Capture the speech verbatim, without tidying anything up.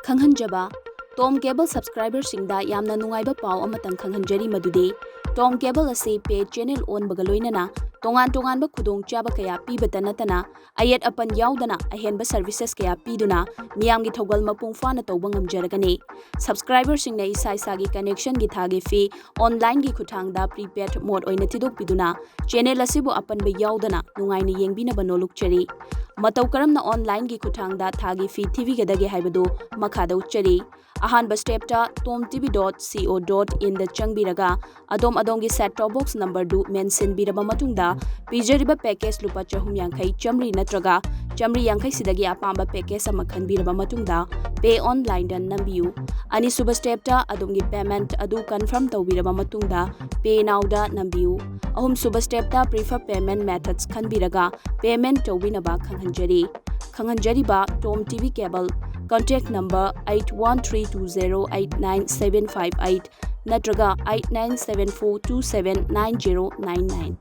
ꯈꯪꯍꯟꯖꯕ, ꯇꯣꯝ cable ꯁꯕꯁꯀ꯭ꯔꯥꯏꯕꯔꯁꯤꯡꯗ ꯌꯥꯝꯅ ꯅꯨꯡꯉꯥꯏꯕ ꯄꯥꯎ ꯑꯃꯇꯪ ꯈꯪꯍꯟꯖꯔꯤ, ꯃꯗꯨꯗꯤ ꯇꯣꯝ ꯀꯦꯕꯜ ꯑꯁꯤ ꯄꯦ ꯆꯦꯅꯦꯜ ꯑꯣꯟꯕꯒ ꯂꯣꯏꯅꯅ ꯇꯣꯉꯥꯟ ꯇꯣꯉꯥꯟꯕ ꯈꯨꯗꯣꯡꯆꯥꯕ ꯀꯌꯥ ꯄꯤꯕꯇ ꯅꯠꯇꯅ, ꯑꯌꯦꯠ ꯑꯄꯟ ꯌꯥꯎꯗꯅ ꯑꯍꯦꯟꯕ ꯁꯔꯚꯤꯁꯦꯁ ꯀꯌꯥ ꯄꯤꯗꯨꯅ ꯃꯤꯌꯥꯝꯒꯤ ꯊꯧꯒꯜ ꯃꯄꯨꯡ ꯐꯥꯅ ꯇꯧꯕ ꯉꯝꯖꯔꯒꯅꯤ꯫ ꯁꯕꯁꯀ꯭ꯔꯥꯏꯕꯔꯁꯤꯡꯅ ꯏꯁꯥ ꯏꯁꯥꯒꯤ ꯀꯅꯦꯛꯁꯟꯒꯤ ꯊꯥꯒꯤ ꯐꯤ ꯑꯣꯟꯂꯥꯏꯟꯒꯤ ꯈꯨꯠꯊꯥꯡꯗ ꯄ꯭ꯔꯤꯄꯦꯗ ꯃꯣꯗ ꯑꯣꯏꯅ ꯊꯤꯗꯣꯛꯄꯤꯗꯨꯅ ꯆꯦꯅꯦꯜ ꯑꯁꯤꯕꯨ ꯑꯄꯟꯕ ꯌꯥꯎꯗꯅ ꯅꯨꯡꯉꯥꯏꯅ ꯌꯦꯡꯕꯤꯅꯕ ꯅꯣꯜꯂꯨꯛꯆꯔꯤ꯫ ꯃꯇꯧ ꯀꯔꯝꯅ ꯑꯣꯟꯂꯥꯏꯟꯒꯤ ꯈꯨꯠꯊꯥꯡꯗ ꯊꯥꯒꯤ ꯐꯤ ꯊꯤꯕꯤꯒꯗꯒꯦ ꯍꯥꯏꯕꯗꯨ ꯃꯈꯥꯗ ꯎꯠꯆꯔꯤ꯫ ꯑꯍꯥꯟꯕ ꯁ꯭ꯇꯦꯞꯇ tom tv dot co dot in ꯗ ꯆꯪꯕꯤꯔꯒ ꯑꯗꯣꯝ ꯑꯗꯣꯝꯒꯤ ꯁꯦꯠ ꯇꯣꯞ ꯕꯣꯛꯁ ꯅꯝꯕꯔꯗꯨ ꯃꯦꯟꯁꯤꯟꯕꯤꯔꯕ ꯃꯇꯨꯡꯗ, ꯄꯤꯖꯔꯤꯕ ꯄꯦꯀꯦꯖ ꯂꯨꯄꯥ ꯆꯍꯨꯝ ꯌꯥꯡꯈꯩ, ꯆꯥꯝꯃꯔꯤ ꯅꯠꯇ꯭ꯔꯒ ꯆꯥꯝꯃꯔꯤ ꯌꯥꯡꯈꯩ ꯁꯤꯗꯒꯤ ꯑꯄꯥꯝꯕ ꯄꯦꯀꯦꯖ ꯑꯃ ꯈꯟꯕꯤꯔꯕ ꯃꯇꯨꯡꯗ, ꯄꯦ ꯑꯣꯟꯂꯥꯏꯟꯗ ꯅꯝꯕꯤꯌꯨ꯫ ꯑꯅꯤꯁꯨꯕ ꯁ꯭ꯇꯦꯞꯇ ꯑꯗꯣꯝꯒꯤ ꯄꯦꯃꯦꯟꯠ ꯑꯗꯨ ꯀꯟꯐꯥꯔꯝ ꯇꯧꯕꯤꯔꯕ ꯃꯇꯨꯡꯗ, ꯄꯦ ꯅꯥꯎꯗ ꯅꯝꯕꯤꯌꯨ꯫ ꯑꯍꯨꯝꯁꯨꯕ ꯁ꯭ꯇꯦꯞꯇ ꯄ꯭ꯔꯤꯐꯔ ꯄꯦꯃꯦꯟꯠ ꯃꯦꯊꯗꯁ ꯈꯟꯕꯤꯔꯒ ꯄꯦꯃꯦꯟꯠ ꯇꯧꯕꯤꯅꯕ ꯈꯪꯍꯟꯖꯔꯤ꯫ ꯈꯪꯍꯟꯖꯔꯤꯕ Tom TV cable contact number eight one three two zero eight nine seven five eight ꯅꯠꯇ꯭ꯔꯒ eight nine seven four two seven nine zero nine nine꯫